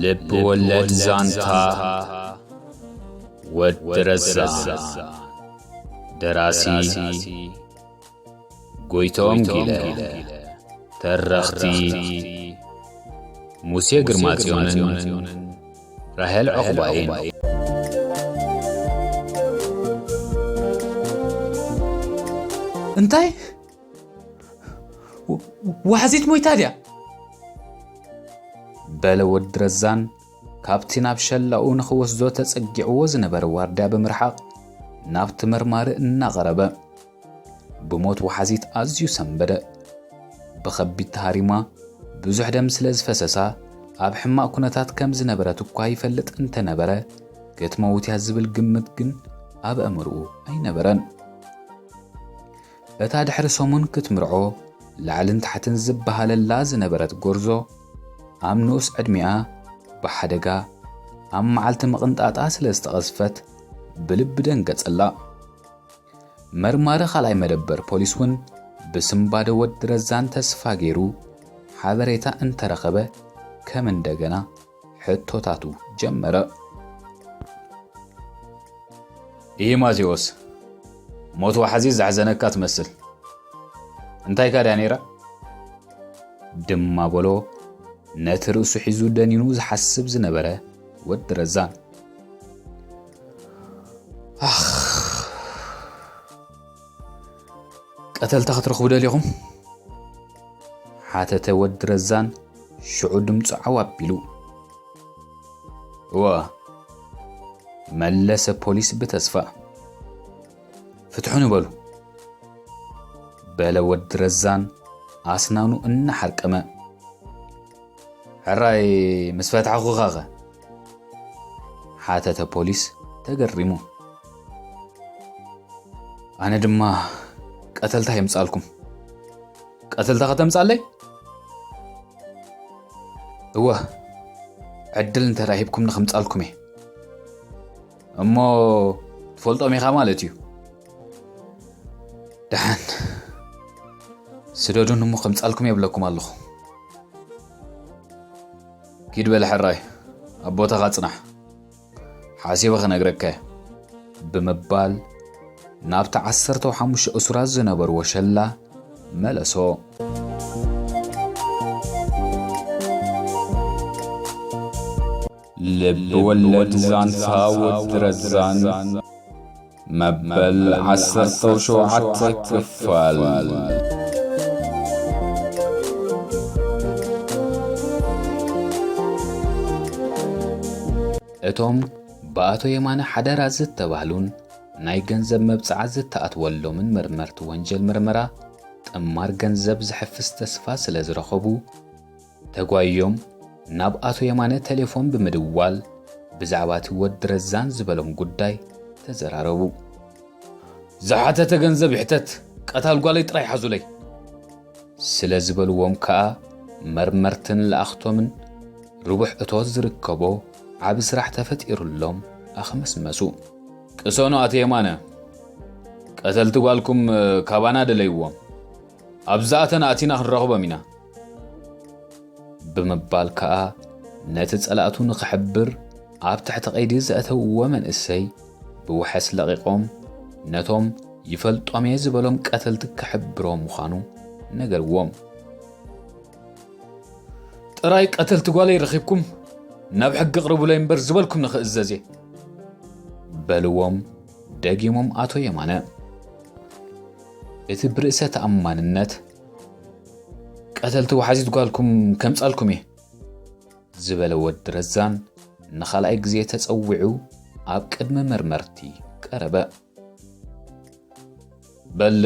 ልብ ወለድ ዛንታ ወዲ ረዛ። ደራሲ ጎይቶም ጊለ። ተረኽቲ ሙሴ ግርማጽዮንን ራሄል ዑቕባይን። እንታይ? ወ-፣ ዋሕዚት ሞይታ ድያ? በለ ወዲ ረዛን ካብቲ ናብ ሸላኡ ንኽወስዶ ተጸጊዕዎ ዝነበረ ዋርድያ ብምርሓቕ ናብቲ መርማሪ እናቐረበ። ብሞት ወሓዚት ኣዝዩ ሰንበደ። ብኸቢድ ተሃሪማ ብዙሕ ደም ስለ ዝፈሰሳ ኣብ ሕማቕ ኩነታት ከም ዝነበረት እኳ ይፈልጥ እንተነበረ፣ ክትመውት እያ ዝብል ግምት ግን ኣብ ኣእምርኡ ኣይነበረን። በታ ድሕሪ ሰሙን ክትምርዖ ላዕልን ታሕትን ዝበሃለላ ዝነበረት ጎርዞ፣ ኣብ ንኡስ ዕድሚኣ ብሓደጋ ኣብ መዓልቲ ምቕንጣጣ ስለ ዝተቐዝፈት ብልቢ ደንገጸላ። መርማሪ ካልኣይ መደበር ፖሊስ እውን ብስንባደ ወዲ ረዛን ተስፋ ገይሩ ሓበሬታ እንተረኸበ ከም እንደገና ሕቶታቱ ጀመረ። "ኢሂ ማቴዎስ፣ ሞት ወሓዚ ዘሕዘነካ ትመስል። እንታይካ ድያ ነይራ?" ድማ በሎ ነቲ ርእሱ ሒዙ ደኒኑ ዝሓስብ ዝነበረ ወዲ ረዛን። "ኣኽ፣ ቀተልታ ክትረኽቡ ደሊኹም?" ሓተተ ወዲ ረዛን ሽዑ ድምፁ ዓው ኣቢሉ። "እወ," መለሰ ፖሊስ ብተስፋ። "ፍትሑኒ በሉ," በለ ወዲ ረዛን ኣስናኑ እናሓርቀመ። "ሕራይ ምስ ፈታሕኹኻኸ?" ሓተተ ፖሊስ ተገሪሙ። "ኣነ ድማ ቀተልታ የምጻልኩም። ቀተልታ ከተምጻለይ?" "እወ፣ ዕድል እንተ ሂብኩም ንኸምጻልኩም እየ። እሞ ትፈልጦም ኢኻ ማለት እዩ። ደሓን ስደዱን እሞ ከምጻልኩም የብለኩም ኣለኹ። ኪድ በለ ሕራይ፣ ኣብ ቦታኻ ጽናሕ፣ ሓሲበ ክነግረካ እየ," ብምባል ናብቲ ዓሰርተ ሓሙሽተ እሱራት ዝነበርዎ ሸላ መለሶ። ልብ ወለድ ዛንታ ወዲ ረዛን መበል ዓሰርተ ሸውዓተ ክፋል። እቶም ብኣቶ የማነ ሓደራ ዝተባህሉን ናይ ገንዘብ መብጽዓ ዝተኣትወሎምን መርመርቲ ወንጀል ምርመራ ጥማር ገንዘብ ዝሕፍስ ተስፋ ስለ ዝረኸቡ፣ ተጓዮም ናብ ኣቶ የማነ ቴሌፎን ብምድዋል ብዛዕባ እቲ ወዲ ረዛን ዝበሎም ጉዳይ ተዘራረቡ። "ዝሓተተ ገንዘብ ይሕተት፣ ቀታል ጓለይ ጥራይ ሓዙለይ," ስለ ዝበልዎም ከኣ መርመርትን ለኣኽቶምን ርቡሕ እቶት ዝርከቦ ዓቢ ስራሕ ተፈጢሩሎም ኣኽመስመሱ። "ቅሰኑ ኣቶ የማነ፣ ቀተልቲ ጓልኩም ካባና ደለይዎም፣ ኣብ ዝኣተና ኣቲና ክንረኽቦም ኢና," ብምባል ከኣ ነቲ ጸላእቱ ንኽሕብር ኣብ ትሕቲ ቀይዲ ዘእተውዎ መንእሰይ ብውሐስ ለቒቖም ነቶም ይፈልጦም እየ ዝበሎም ቀተልቲ ክሕብሮ ምዃኑ ነገርዎም። "ጥራይ ቀተልቲ ጓለይ ረኺብኩም ናብ ሕጊ ኣቕርቡለይ እምበር ዝበልኩም ንኽእዘዝ እየ," በልዎም ደጊሞም ኣቶ የማነ። እቲ ብርእሰ ተኣማንነት፣ "ቀተልቲ ወሓዚት ጓልኩም ከምጻልኩም እየ," ዝበለ ወዲ ረዛን ንኻልኣይ ግዜ ተጸዊዑ ኣብ ቅድሚ መርመርቲ ቀረበ። "በል፣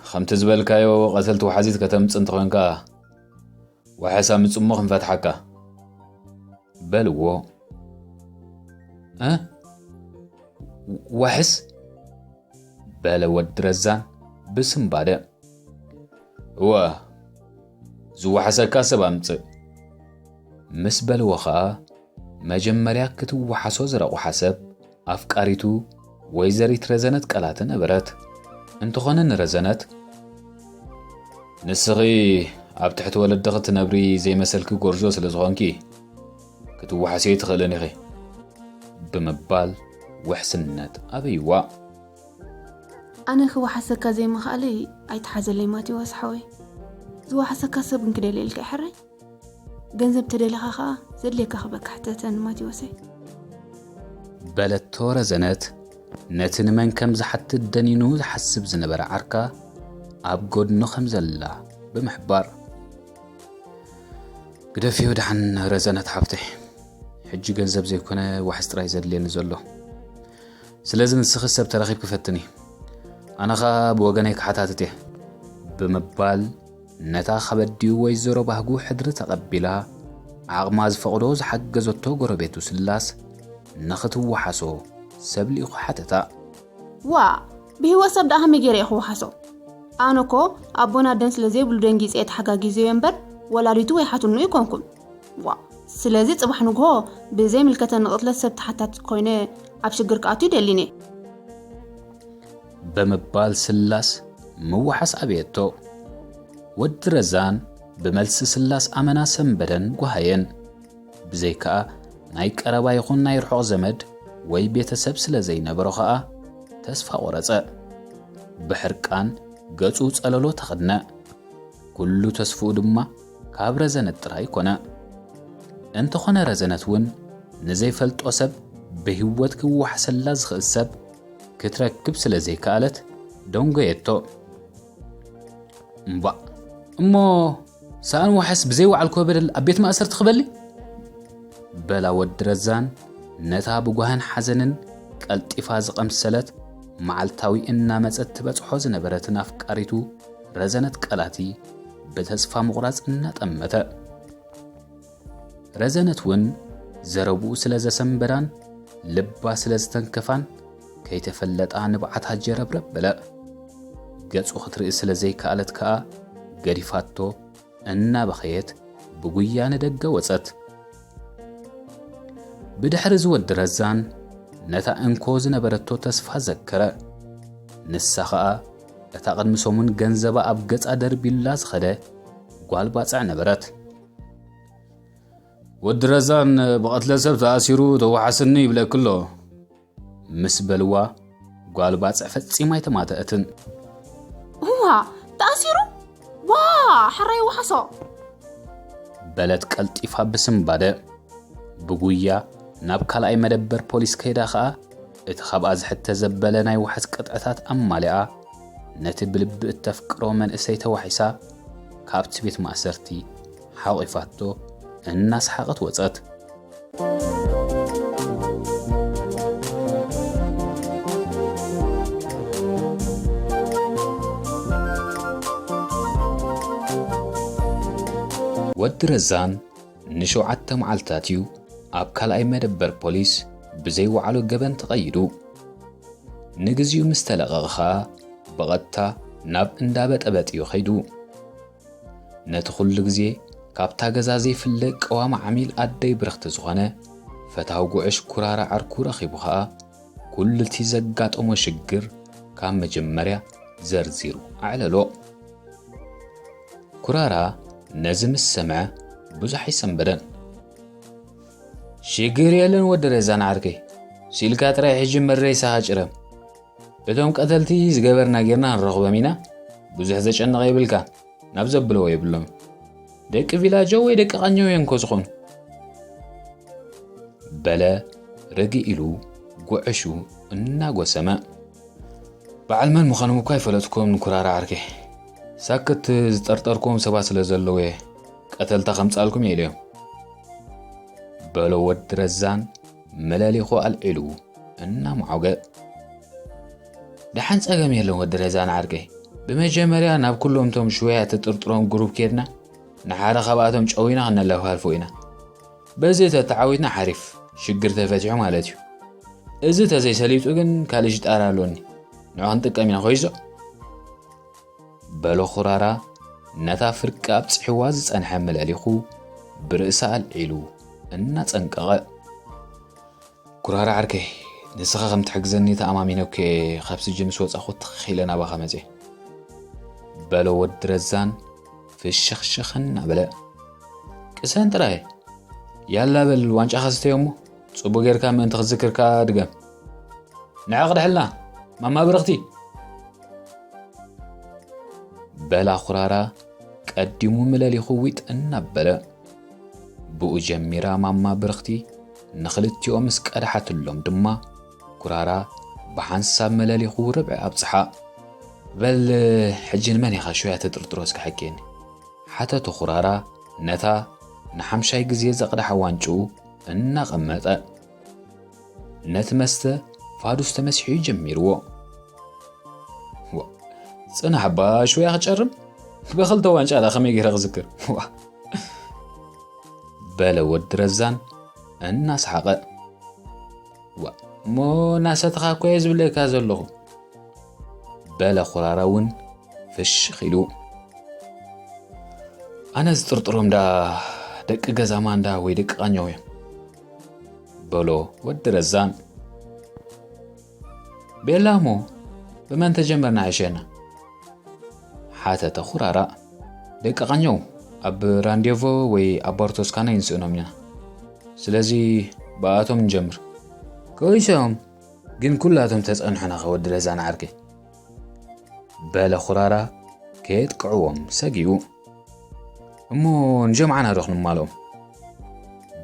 ከምቲ ዝበልካዮ ቀተልቲ ወሓዚት ከተምጽእ እንተኾንካ፣ ዋሕስ ኣምጽእ እሞ ክንፈትሓካ," በልዎ። "እ? ዋሕስ?" በለ ወዲ ረዛን ብስንባደ። "እወ፣ ዝወሓሰካ ሰብ ኣምጽእ," ምስ በልዎ ኸኣ፣ መጀመርያ ክትወሓሶ ዝረቑሓ ሰብ ኣፍቃሪቱ ወይዘሪት ረዘነት ቀላተ ነበረት። እንተኾነ ንረዘነት፣ "ንስኺ ኣብ ትሕቲ ወለድኺ ትነብሪ ዘይመሰልኪ ጎርዞ ስለ ዝኾንኪ፣ ክትወሓስዮ ኣይትኽእልን ኢኺ ብምባል ውሕስነት ኣበይዋ። ኣነ ክወሓሰካ ዘይምኽኣለይ ኣይትሓዘለይ ማቴዎስ ሓወይ። ዝወሓሰካ ሰብ ግን ክደልየልካ ይሕረይ። ገንዘብ ተደለኻ ኸኣ ዘድልየካ ክበካ ሕተተኒ ማቴዎሰይ። በለቶ ረዘነት ነቲ ንመን ከም ዝሓትት ደኒኑ ዝሓስብ ዝነበረ ዓርካ ኣብ ጎድኑ ከም ዘላ ብምሕባር። ግደፍዮ ደሓን ረዘነት ሓብተይ፣ ሕጂ ገንዘብ ዘይኮነ ዋሕስ ጥራይ ዘድልየኒ ዘሎ። ስለዚ ንስኺ ሰብ ተረኺብኪ ፈትኒ፣ ኣነ ኸኣ ብወገነይ ክሓታትት እየ ብምባል ነታ ከበዲኡ ወይዘሮ ባህጉ ሕድሪ ተቐቢላ ዓቕማ ዝፈቕዶ ዝሓገዘቶ ጎረቤቱ ስላስ ንኽትወሓሶ ሰብ ልኢኹ ሓተታ። ዋ ብህይወት ሰብ ደኣ ከመይ ገይረ እየ ክወሓሶ? ኣነ እኮ ኣቦን ኣደን ስለ ዘይብሉ ደንጊጸ እየ ተሓጋጊዘዮ እምበር ወላዲቱ ወይ ሓትኑ ኣይኮንኩን። ዋ ስለዚ ጽባሕ ንግሆ ብዘይምልከተኒ ቅትለት ሰብ ተሓታቲ ኮይነ ኣብ ሽግር ክኣቱ ይደሊን እየ። ብምባል ስላስ ምውሓስ ኣብየቶ። ወዲ ረዛን ብመልሲ ስላስ ኣመና ሰንበደን ጓሃየን። ብዘይከኣ ናይ ቀረባ ይኹን ናይ ርሑቕ ዘመድ ወይ ቤተሰብ ስለ ዘይነበሮ ከኣ ተስፋ ቆረጸ። ብሕርቃን ገጹ ጸለሎ ተኸድነ። ኩሉ ተስፍኡ ድማ ካብ ረዘነት ጥራይ ኮነ። እንተኾነ ረዘነት እውን ንዘይፈልጦ ሰብ ብህይወት ክወሓሰላ ዝኽእል ሰብ ክትረክብ ስለ ዘይከኣለት ደንጎየቶ። እምባእ እሞ ሳኣን ዋሕስ ብዘይ ወዓልኮ በደል ኣብ ቤት ማእሰርቲ ክበሊ? በላ ወዲ ረዛን ነታ ብጓህን ሓዘንን ቀልጢፋ ዝቐምሰለት መዓልታዊ እናመጸት ትበጽሖ ዝነበረትን ኣፍቃሪቱ ረዘነት ቃላቲ ብተስፋ ምቑራጽ እናጠመተ። ረዘነት እውን ዘረብኡ ስለ ዘሰንበዳን ልባ ስለ ዝተንከፋን ከይተፈለጣ ንብዓታ ጀረብረብ በለ። ገጹ ክትርኢ ስለ ዘይከኣለት ከኣ ገዲፋቶ እናበኸየት ብጉያ ንደገ ወጸት። ብድሕሪ እዚ ወዲ ረዛን ነታ እንኮ ዝነበረቶ ተስፋ ዘከረ። ንሳ ኸኣ እታ ቅድሚ ሰሙን ገንዘባ ኣብ ገጻ ደርቢላ ዝኸደ ጓል ባጽዕ ነበረት። ወዲ ረዛን ብቐትለ ሰብ ተኣሲሩ ተወሓስኒ ይብለኪ ኣሎ። ምስ በልዋ ጓል ባጽዕ ፈጺማ ኣይተማተአትን። እዋ ተኣሲሩ? ዋ ሕራይ ወሓሶ! በለት ቀልጢፋ ብስንባደ። ብጉያ ናብ ካልኣይ መደበር ፖሊስ ከይዳ ኸኣ እቲ ካብኣ ዝሕተ ዘበለ ናይ ዋሕስ ቅጥዕታት ኣማሊኣ ነቲ ብልቢ እተፍቅሮ መንእሰይ ተዋሒሳ ካብቲ ቤት ማእሰርቲ ሓቒፋቶ እናሰሓቐት ወጸት። ወዲ ረዛን ንሸውዓተ መዓልታት እዩ ኣብ ካልኣይ መደበር ፖሊስ ብዘይወዓሎ ገበን ተቐይዱ። ንግዚኡ ምስ ተለቐቐ ኸኣ ብቐጥታ ናብ እንዳ በጠበጥ እዩ ኸይዱ። ነቲ ኹሉ ግዜ ካብታ ገዛ ዘይፍለ ቀዋሚ ዓሚል ኣደይ ብርኽቲ ዝኾነ ፈታው ጉዕሽ ኩራራ ዓርኩ ረኺቡ ኸኣ ኩሉ እቲ ዘጋጠሞ ሽግር ካብ መጀመርያ ዘርዚሩ ኣዕለሎ። ኩራራ ነዚ ምስ ሰምዐ ብዙሕ ኣይሰንበደን። ሽግር የለን ወዲ ረዛን ዓርከይ፣ ሲልካ ጥራይ ሕጂ መሬሳኻ ጭረም። እቶም ቀተልቲ ዝገበርና ጌርና ንረኽቦም ኢና። ብዙሕ ዘጨንቕ የብልካ፣ ናብ ዘብልዎ የብሎም። ደቂ ቪላጆ ወይ ደቂ ቃኘው እዮም እኮ ዝኾኑ። በለ ርግእ ኢሉ ጉዕሹ እናጎሰመ። በዓል መን ምዃኖም እኳ ኣይፈለጥኩም ኩራራ ዓርከይ። ሳክት ዝጠርጠርኩም ሰባት ስለ ዘለዉ እየ ቀተልታ ከምጻልኩም እየ ኢለዮም። በሎ ወዲ ረዛን መለሊኹ ኣልዒሉ እናመዓገ። ደሓን ጸገም የለን ወዲ ረዛን ዓርከይ። ብመጀመርያ ናብ ኩሎም እቶም ሽወያ ትጥርጥሮም ግሩፕ ኬድና ንሓደ ካብኣቶም ጨዊና ክነለፋልፎ ኢና። በዚ ተተዓዊትና ሓሪፍ ሽግር ተፈቲሑ ማለት እዩ። እዚ ተዘይሰሊጡ ግን ካልእ ሽጣራ ኣሎኒ። ንዑ ክንጥቀም ኢና ኮይዞ። በሎ ኩራራ ነታ ፍርቂ ኣብጺሕዋ ዝጸንሐ መለሊኹ ብርእሳ ኣልዒሉ እናጸንቀቐ። ኩራራ ዓርከይ፣ ንስኻ ከም ትሕግዘኒ ተኣማሚነኩ ካብ ስጅን ምስ ወጻኹ ትኽ ኢለ ናባኻ መጽየ። በሎ ወዲ ረዛን ፍሽኽሽኽ እናበለ። ቅሰን ጥራይ፣ ያላ በል ዋንጫ ኸስተዮ እሞ ጽቡቅ ጌርካ ምእንቲ ክትዝክር ከኣ ድገም። ንዓ ቅድሕልና ማማ ብርኽቲ። በላ ኩራራ ቀዲሙ ምለሊኹ ዊጥ እናበለ። ብኡ ጀሚራ ማማ ብርኽቲ ንኽልቲኦም ምስ ቀድሓትሎም ድማ ኩራራ ብሓንሳብ መለሊኹ ርብዒ ኣብጽሓ። በል ሕጂ ንመን ኢኻ ሽውያ ተጥርጥሮ እስኪ ሓቅየኒ? ሓተተ ኩራራ ነታ ንሓምሻይ ግዜ ዘቕድሓ ዋንጭኡ እናቐመጠ። ነቲ መስተ ፋዱስ ተመሲሑ ጀሚርዎ። ዋ፣ ጽናሕ እባ ሽውያ ክጨርም? ብኽልተ ዋንጫ ዳ ከመይ ገይረ ክዝክር? ዋ። በለ ወዲ ረዛን እናሰሓቐ። ዋ፣ እሞ እናሰተኻ እኮ እየ ዝብለካ ዘለኹ። በለ ኩራራ እውን ፍሽኽ ኢሉ። ኣነ ዝጥርጥሮም ዳ ደቂ ገዛ ማንዳ ወይ ደቂ ቃኛው እዮም። በሎ ወዲ ረዛን። ቤላ እሞ ብመን ተጀመርና ሕሸና? ሓተተ ኩራራ። ደቂ ቃኛው ኣብ ራንዴቮ ወይ ኣብ ባርቶስካና ይንስእኖም ኢና። ስለዚ ብኣቶም ንጀምር። ከዊሶም ግን ኩላቶም ተጸንሑና ከወዲ ረዛን ዓርከይ። በለ ኩራራ ከየጥቅዕዎም ሰጊኡ። እሞ ንጀምዓና ዶ ክንማልኦም?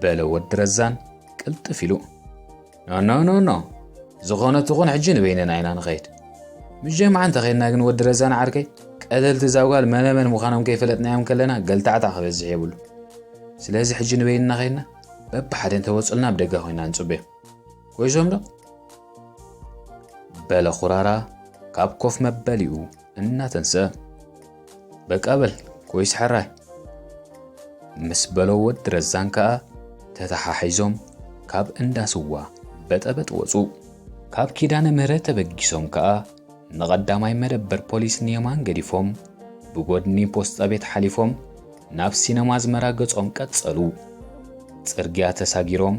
በለ ወዲ ረዛን ቅልጥፍ ኢሉ። ኖ፣ ኖ፣ ኖ፣ ኖ። ዝኾነ ትኹን ሕጂ ንበይንና ኢና ንኸይድ። ምስ ጀምዓ እንተኸይድና ግን ወዲ ረዛን ዓርከይ፣ ቀተልቲ እዛ ጓል መነመን ምዃኖም ከይፈለጥናዮም ከለና ገልታዕታ ክበዝሕ የብሉ። ስለዚ ሕጂ ንበይንና ኸይድና በብሓደ እንተወጹልና ኣብ ደገ ኮይና ንጽበዮም። ኮይሶም ዶ? በለ ኩራራ ካብ ኮፍ መበሊኡ እናተንስአ። በቃ በል ኮይስ ሕራይ። ምስ በሎ ወዲ ረዛን ከኣ ተተሓሒዞም ካብ እንዳ ስዋ በጠበጥ ወጹ። ካብ ኪዳነ ምህረት ተበጊሶም ከኣ ንቐዳማይ መደበር ፖሊስ ንየማን ገዲፎም ብጎድኒ ፖስጣ ቤት ሓሊፎም ናብ ሲነማ ኣዝመራ ገጾም ቀጸሉ። ጽርግያ ተሳጊሮም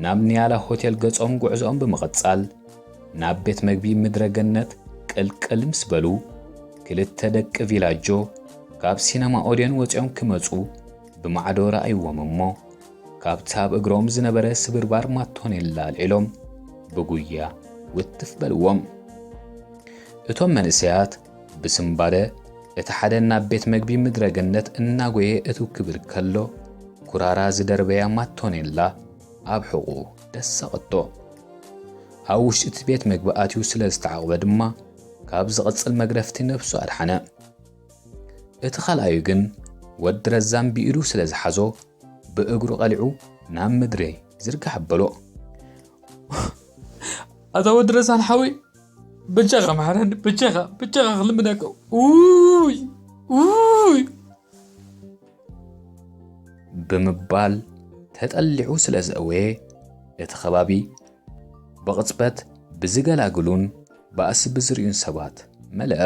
ናብ ንያላ ሆቴል ገጾም ጉዕዞኦም ብምቕጻል ናብ ቤት መግቢ ምድረ ገነት ቅልቅል ምስ በሉ፣ ክልተ ደቂ ቪላጆ ካብ ሲነማ ኦድዮን ወጺኦም ክመጹ ብማዕዶ ረኣይዎም እሞ፣ ካብቲ ኣብ እግሮም ዝነበረ ስብርባር ማቶኔላ ኣልዒሎም ብጉያ ውትፍ በልዎም። እቶም መንእሰያት ብስምባደ እቲ ሓደ ናብ ቤት መግቢ ምድረ ገነት እናጎየ እትው ክብል ከሎ፣ ኩራራ ዝደርበያ ማቶኔላ ኣብ ሕቑኡ ደሰቐቶ። ኣብ ውሽጢ እቲ ቤት መግቢ ኣትዩ ስለ ዝተዓቑበ ድማ፣ ካብ ዝቕጽል መግረፍቲ ነብሱ ኣድሓነ። እቲ ካልኣዩ ግን ወዲ ረዛን ብኢዱ ስለ ዝሓዞ፣ ብእግሩ ቀሊዑ ናብ ምድሪ ዝርጋሕ ኣበሎ። ኣታ ወዲ ረዛን ሓወይ፣ በጃኻ መሓረኒ፣ በጃኻ፣ በጃኻ ክልምነካ። ኡይ፣ ኡይ። ብምባል ተጠሊዑ ስለ ዘእወየ፣ እቲ ከባቢ ብቕጽበት ብዝገላግሉን ባእሲ ብዝርእዩን ሰባት መለኣ።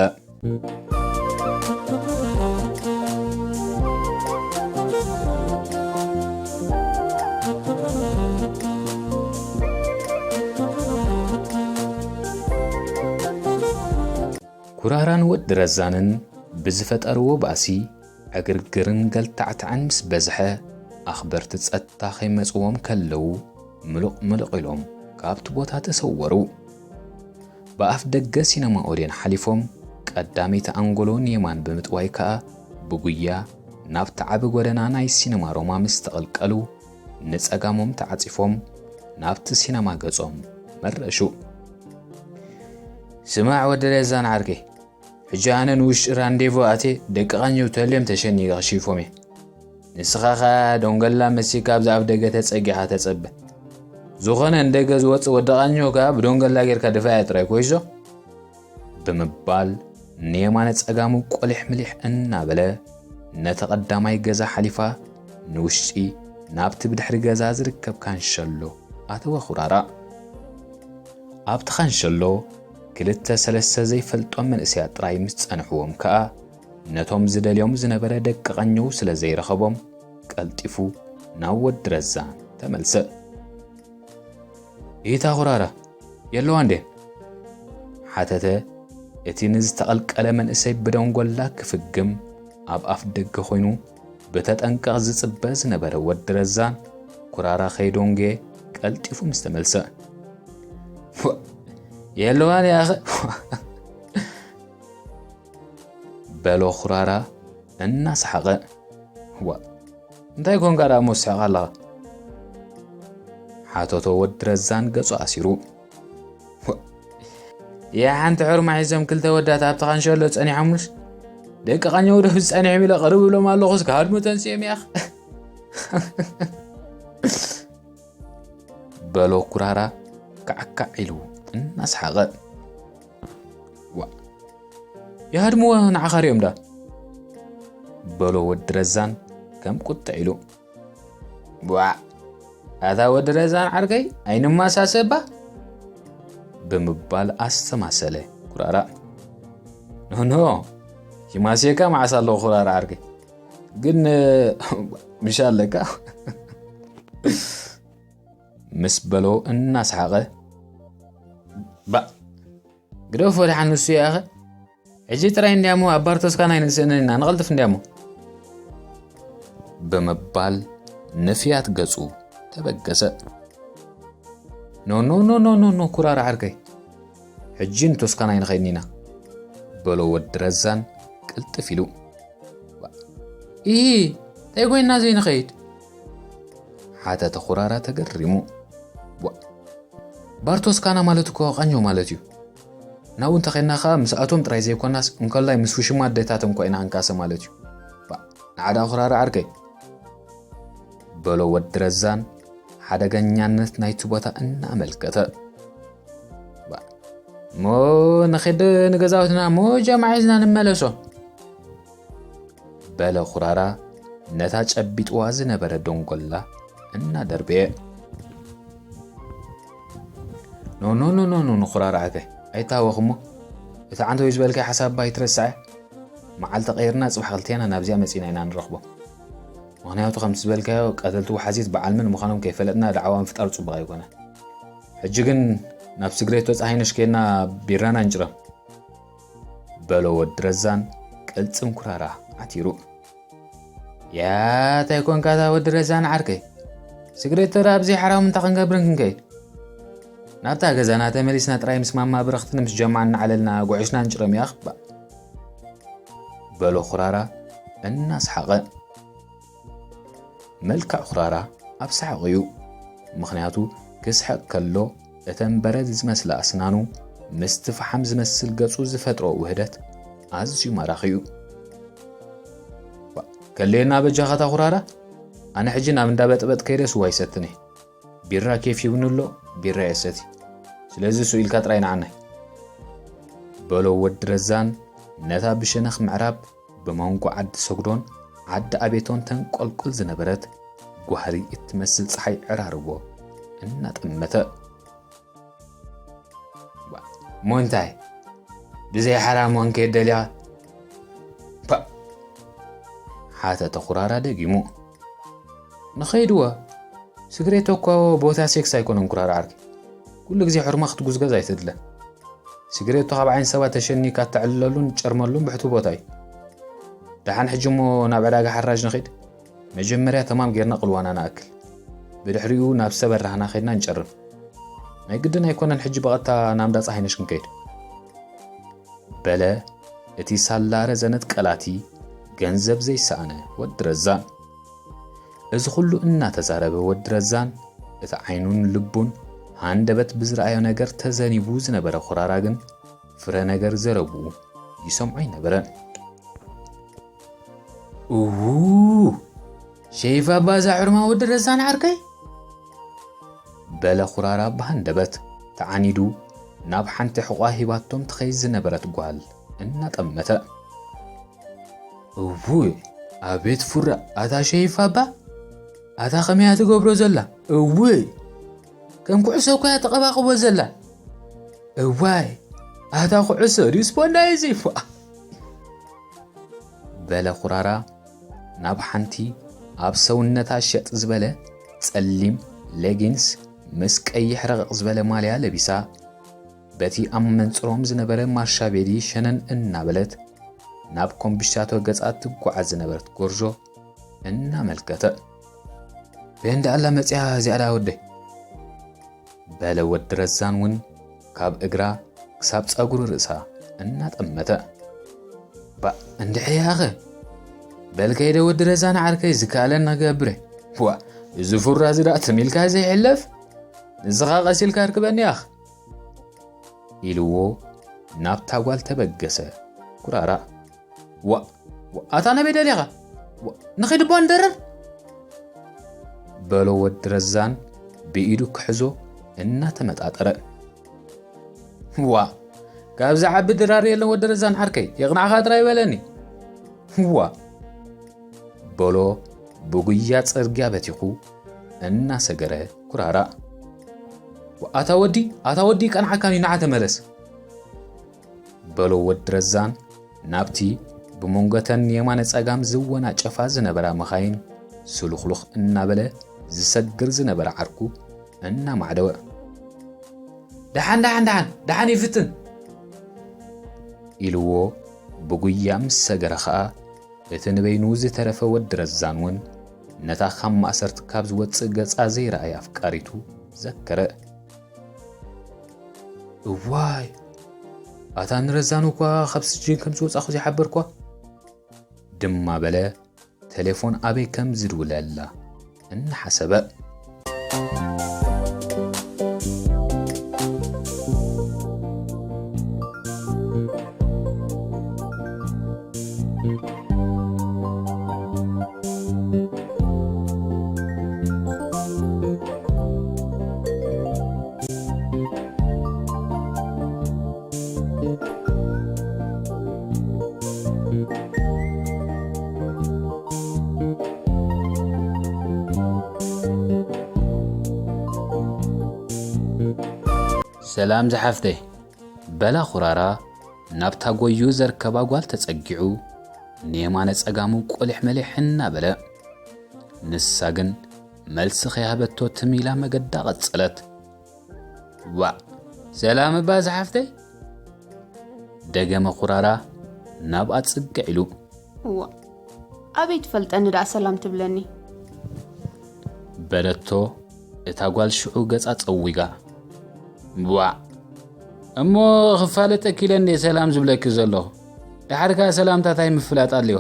ኩራራን ወዲ ረዛንን ብዝፈጠርዎ ባእሲ ዕግርግርን ገልታዕታዕን ምስ በዝሐ፣ ኣኽበርቲ ጸጥታ ከይመጽዎም ከለዉ ምሉቕ ምሉቕ ኢሎም ካብቲ ቦታ ተሰወሩ። ብኣፍ ደገ ሲነማ ኦዴን ሓሊፎም፣ ቀዳመይቲ ኣንጎሎ ንየማን ብምጥዋይ ከኣ፣ ብጉያ ናብቲ ዓቢ ጎደና ናይ ሲነማ ሮማ ምስ ተቐልቀሉ፣ ንጸጋሞም ተዓጺፎም ናብቲ ሲነማ ገጾም መረሹ። ስማዕ ወዲ ረዛን ዓርከይ፣ ሕጂ ኣነ ንውሽጢ ራንዴቮ ኣትየ ደቂ ቃኘው ተልዮም ተሸኒገ ክሽይፎም እየ። ንስኻ ኸኣ ዶንገላ መሲልካ ኣብዚ ኣፍ ደገ ተጸጊኻ ተጸበ። ዝኾነ ንደገ ዝወጽእ ወዲ ቃኘው ከኣ ብዶንገላ ጌርካ ድፋያ ጥራይ ኮይሶ። ብምባል ንየማነ ጸጋሙ ቆሊሕ ምሊሕ እናበለ ነቲ ቀዳማይ ገዛ ሓሊፋ ንውሽጢ ናብቲ ብድሕሪ ገዛ ዝርከብ ካንሸሎ ኣተወ ኩራራ። ኣብቲ ካንሸሎ ክልተ ሰለስተ ዘይፈልጦም መንእሰያት ጥራይ ምስ ጸንሕዎም ከኣ፣ ነቶም ዝደልዮም ዝነበረ ደቂ ቃኘው ስለ ዘይረኸቦም፣ ቀልጢፉ ናብ ወዲ ረዛን ተመልሰ። ኢታ ኩራራ የለዋ እንዴ? ሓተተ እቲ ንዝተቐልቀለ መንእሰይ ብደንጎላ ክፍግም ኣብ ኣፍ ደገ ኮይኑ ብተጠንቀቕ ዝጽበ ዝነበረ ወዲ ረዛን። ኩራራ ከይዶንጌ ቀልጢፉ ምስ ተመልሰ፣ የለዋን ያኸ በሎ ኩራራ እናሰሓቐ። ዋ እንታይ ኮንካ ደኣ እሞ ትስሕቕ ኣለኻ? ሓተቶ ወዲ ረዛን ገጹ ኣሲሩ። ያ ሓንቲ ሕርማ ሒዞም ክልተ ወዳት ኣብቲ ካንሸሎ ጸኒሖምስ፣ ደቂ ቃኘው ዶ ዝጸኒሖም ኢለ ቅርብ ብሎም ኣለኹስ ክሃድሙ ተንስኦም ያኽ በሎ ኩራራ ካዕካዕ ኢሉ እናሰሓቐ። ዋ ይሃድምዎ ንዓኻ ሪኦም ዳ በሎ ወዲ ረዛን ከም ቁጥዕ ኢሉ። ዋ ኣታ ወዲ ረዛን ዓርከይ ኣይንማሳሰባ ብምባል ኣስተማሰለ ኩራራ። ኖኖ ይማስየካ መዓስ ኣለኹ ኩራራ ዓርከይ ግን ምሽ ኣለካ ምስ በሎ እናሰሓቐ። ባ ግደፎ ደሓን ንሱ ይኣኸ ሕጂ ጥራይ እንዲያሞ ኣብ ባርቶስካና ኣይንስእንን ኢና ንቐልጥፍ እንዲያሞ ብምባል ንፍያት ገጹ ተበገሰ። ኖ ኖ ኖ ኖ ኖ ኖ ኩራራ ዓርከይ ሕጂ ንቶስካና ኣይንኸይድን ኢና በሎ ወዲ ረዛን ቅልጥፍ ኢሉ። ኢ እንታይ ኮይና ዘይንኸይድ ሓተተ ኩራራ ተገሪሙ። ዋ ባርቶስካና ማለት እኮ ቃኘው ማለት እዩ። ናብኡ እንተኸድና ኸኣ ምስኣቶም ጥራይ ዘይኮናስ እንከላይ ምስ ውሽማ ኣዴታቶም እኳ ኢና ክንካሰ ማለት እዩ። ባ ንዓዳ ኩራራ ዓርከይ በሎ ወዲ ረዛን ሓደገኛነት ናይቲ ቦታ እናኣመልከተ። ባ እሞ ንኸይድ ንገዛውትና እሞ ጀማዕ ሒዝና ንመለሶ በለ ኩራራ ነታ ጨቢጥዋ ዝነበረ ደንጎላ እናደርበየ። ኖ ኖ ኖ ኖ ኖ ኩራራ ዓርከይ ኣይታወኽ እሞ እቲ ዓንተወይ ዝበልካይ ሓሳብ እባ ኣይትረስዐ። መዓልቲ ቀይርና ጽባሕ ክልቴና ናብዚኣ መጺና ኢና ንረኽቦ። ምኽንያቱ ከምቲ ዝበልካዮ ቀተልቲ ወሓዚት በዓል መን ምዃኖም ከይፈለጥና ዳዕዋ ምፍጣር ጽቡቕ ኣይኮነ። ሕጂ ግን ናብ ስግሬቶ ጸሃይነሽ ኬድና ቢራና ንጭረም። በሎ ወዲ ረዛን ቅልጽም ኩራራ ዓቲሩ። ያ እንታይ ኮንካ እታ ወዲ ረዛን ዓርከይ ስግሬቶ ዳ ኣብዚ ሓራም እንታይ ክንገብርን ክንከይድ ናብታ ገዛና ተመሊስና ጥራይ ምስ ማማ ብረኽትን ምስ ጀማዕ እናዓለልና ጉዕሽና ንጭረም እያ ክባ በሎ ኩራራ እናሰሓቐ። መልክዕ ኩራራ ኣብ ሰሓቕ እዩ። ምኽንያቱ ክስሕቕ ከሎ እተን በረድ ዝመስላ ኣስናኑ ምስቲ ፈሓም ዝመስል ገጹ ዝፈጥሮ ውህደት ኣዝዩ ማራኺ እዩ። ከልየና በጃኻ እታ ኩራራ፣ ኣነ ሕጂ ናብ እንዳ በጥበጥ ከይደ ስዋ ይሰትን እየ። ቢራ ኬፍ ይብኒ ኣሎ፣ ቢራ እየ ሰቲ። ስለዚ ስኡ ኢልካ ጥራይ ንዓናይ። በሎ ወዲ ረዛን ነታ ብሸነኽ ምዕራብ ብመንጎ ዓዲ ሰጉዶን ዓዲ ኣቤቶን ተንቆልቁል ዝነበረት ጓህሪ እትመስል ጸሓይ ዕራርቦ እናጠመተ። እሞ እንታይ ብዘይ ሓራም ዋንከ የደልያ ሓተተ ኩራራ ደጊሙ። ንኸይድዎ ስግሬቶ እኮ ቦታ ሴክስ ኣይኮነን ኩራራ ዓርኪ። ኩሉ ግዜ ሕርማ ክትጉዝገዝ ኣይተድለን። ስግሬቶ ካብ ዓይን ሰባት ተሸኒካ እተዕልለሉን ትጨርመሉን ብሕቱ ቦታ እዩ። ደሓን ሕጂ እሞ ናብ ዕዳጋ ሓራጅ ንኺድ። መጀመርያ ተማም ጌርና ቅልዋና ንኣክል። ብድሕሪኡ ናብ ሰበራህና ኸድና ንጨርም። ናይ ግድን ኣይኮነን ሕጂ ብቐጥታ ናብ እንዳ ጸሃይነሽ ክንከይድ። በለ እቲ ሳላ ረዘነት ቀላቲ ገንዘብ ዘይሰኣነ ወዲ ረዛን። እዚ ኩሉ እናተዛረበ ወዲ ረዛን እቲ ዓይኑን ልቡን ሃንደበት ብዝረኣዮ ነገር ተዘኒቡ ዝነበረ ኩራራ ግን ፍረ ነገር ዘረብኡ ይሰምዖ ኣይነበረን። እዉ ሸይፍ ኣባ እዛ ዕርማ ወዲ ረዛን ዓርከይ በለ ኩራራ ብሃንደበት ተዓኒዱ ናብ ሓንቲ ሕቋ ሂባቶም ትኸይድ ዝነበረት ጓል እናጠመተ። እውይ ኣቤት ፉራ ኣታ ሸይፍ ኣባ ኣታ ከመያ ትገብሮ ዘላ እውይ ከም ኩዕሶ እኮ እያ ተቐባቕቦ ዘላ እዋይ ኣታ ኩዕሶ ድዩ ስፖንዳ እዩ ዘይፎ በለ ኩራራ ናብ ሓንቲ ኣብ ሰውነታ ሸጥ ዝበለ ጸሊም ሌጊንስ ምስ ቀይሕ ረቕቕ ዝበለ ማልያ ለቢሳ በቲ ኣብ መንጽሮም ዝነበረ ማርሻ ቤዲ ሸነን እናበለት ናብ ኮምቢሻቶ ገጻ ትጓዓዝ ዝነበረት ጎርዞ እናመልከተ። እንዳ ኣላ መጽያ እዚኣ ዳ ወደይ። በለ ወዲ ረዛን እውን ካብ እግራ ክሳብ ጸጉሪ ርእሳ እናጠመተ። ባእ፣ እንድሕር ያኸ? በል ከይደ ወዲ ረዛን ዓርከይ ዝከኣለኒ ክገብር እየ። ዋ፣ እዚ ፍራ እዚ ደኣ ትም ኢልካ ዘይሕለፍ? ንስኻ ቀስ ኢልካ ኣርክበኒ ያኸ? ኢልዎ ናብታ ጓል ተበገሰ ኩራራ። ዋ፣ ዋ፣ ኣታ ናበይ ደሊኻ? ዋ፣ ንኺድ እባ ንደርር። በሎ ወዲ ረዛን ብኢዱ ክሕዞ እናተመጣጠረ። ዋ፣ ካብ ዝዓቢ ድራር የለን ወዲ ረዛን ዓርከይ፣ የቕናዕኻ ጥራይ በለኒ። ዋ፣ በሎ ብጉያ ጽርግያ በቲኹ እናሰገረ ኩራራ። ዋ፣ ኣታ ወዲ፣ ኣታ ወዲ ቀንዓካን እዩ፣ ንዓ ተመለስ። በሎ ወዲ ረዛን ናብቲ ብመንጎተን የማነ ጸጋም ዝወናጨፋ ዝነበራ መኻይን ስሉኽሉኽ እናበለ ዝሰግር ዝነበረ ዓርኩ እናማዕደወ። ደሓን፣ ደሓን፣ ደሓን፣ ደሓን ይፍትን። ኢልዎ ብጉያ ምስ ሰገረ ኸኣ፣ እቲ ንበይኑ ዝተረፈ ወዲ ረዛን እውን ነታ ካብ ማእሰርቲ ካብ ዝወጽእ ገጻ ዘይረኣየ ኣፍቃሪቱ ዘከረ። እዋይ፣ ኣታ ንረዛን እኳ ካብ ስጅን ከም ዝወጻኹ ዘይሓበርኳ። ድማ በለ፣ ቴሌፎን ኣበይ ከም ዝድውለላ እናሓሰበ። ሰላም ዝሓፍተይ፣ በላ ኹራራ ናብታ ጎዩ ዘርከባ ጓል ተጸጊዑ ንየማነ ጸጋሙ ቆሊሕ መሊሕ እናበለ። ንሳ ግን መልሲ ከይሃበቶ ትም ኢላ መገዳ ቀጸለት። ዋእ፣ ሰላም እባ ዝሓፍተይ? ደገመ ኹራራ ናብኣ ጽግዕ ኢሉ። እዋ፣ ኣበይ ትፈልጠኒ ደኣ ሰላም ትብለኒ? በለቶ እታ ጓል ሽዑ ገጻ ጸዊጋ። ዋእ፣ እሞ ክፋለጠኪ ኢለ እንዴ ሰላም ዝብለኪ ዘለኹ። ደሓር ከኣ ሰላምታ ታይ ምፍላጥ ኣልዮ?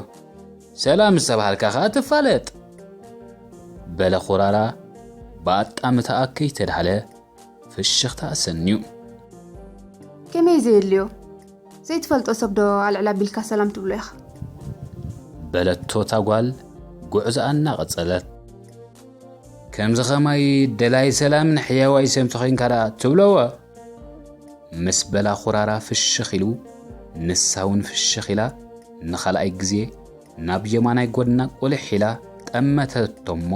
ሰላም ምስ ተባሃልካ ከኣ ትፋለጥ። በለ ኹራራ ብኣጣምታኣ ከይተዳህለ ፍሽኽታ ኣሰንዩ። ከመይ ዘየድልዮ? ዘይትፈልጦ ሰብ ዶ ኣልዕል ኣቢልካ ሰላም ትብሎ ኢኻ? በለቶ እታ ጓል ጉዕዞኣ እናቐጸለት። ከምዚ ኸማይ ደላይ ሰላምን ሕያዋይ ሰብ ተኾይንካ ደኣ ትብሎዎ? ምስ በላ ኹራራ ፍሽኽ ኢሉ፣ ንሳ እውን ፍሽኽ ኢላ ንኻልኣይ ግዜ ናብ የማናይ ጎድና ቁልሕ ኢላ ጠመተቶ እሞ፣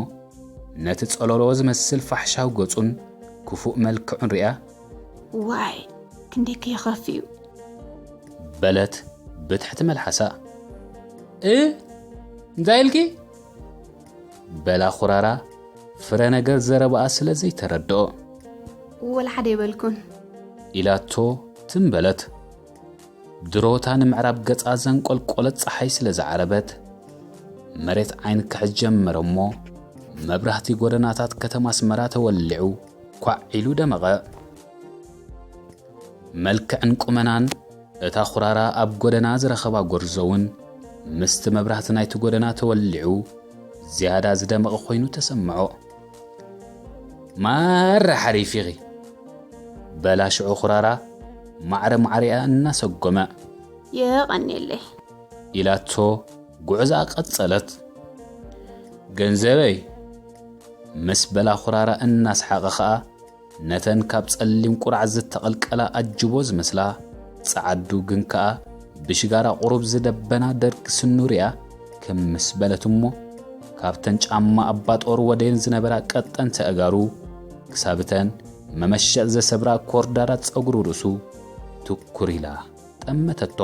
ነቲ ጸለሎ ዝመስል ፋሕሻው ገጹን ክፉእ መልክዑን ሪኣ፣ ዋይ፣ ክንደይ ከየኸፍእ እዩ። በለት ብትሕቲ መልሓሳ። እ? እንታይ ኢልኪ? በላ ኹራራ ፍረ ነገር ዘረባኣ ስለ ዘይተረድኦ። ወላ ሓደ ይበልኩን። ኢላቶ ትም በለት። ድሮታ ንምዕራብ ገጻ ዘንቆልቆለት ጸሓይ ስለ ዝዓረበት፣ መሬት ዓይኒ ክሕዝ ጀመረ እሞ፣ መብራህቲ ጎደናታት ከተማ ኣስመራ ተወሊዑ ኳዕ ኢሉ ደመቐ። መልክዕን ቁመናን እታ ኹራራ ኣብ ጎደና ዝረኸባ ጎርዞ እውን ምስቲ መብራህቲ ናይቲ ጎደና ተወሊዑ ዝያዳ ዝደመቐ ኮይኑ ተሰምዖ። ማራ ሓሪፍ ኢኺ፣ በላ ሽዑ ኹራራ ማዕረ ማዕሪኣ እናሰጎመ። የቐንየለይ። ኢላቶ ጉዕዞኣ ቀጸለት። ገንዘበይ፣ ምስ በላ ኹራራ እናሰሓቐ ኸኣ ነተን ካብ ጸሊም ቁራዕ ዝተቐልቀላ ኣጅቦ ዝመስላ ጸዓዱ ግን ከኣ ብሽጋራ ቁሩብ ዝደበና ደርቂ ስኑ ሪኣ ክም ምስ በለት እሞ፣ ካብተን ጫማ ኣባጦር ወደየን ዝነበራ ቀጠንቲ ኣእጋሩ ክሳብተን መመሸጥ ዘሰብራ ኮርዳዳት ጸጉሪ ርእሱ ትኩር ኢላ ጠመተቶ።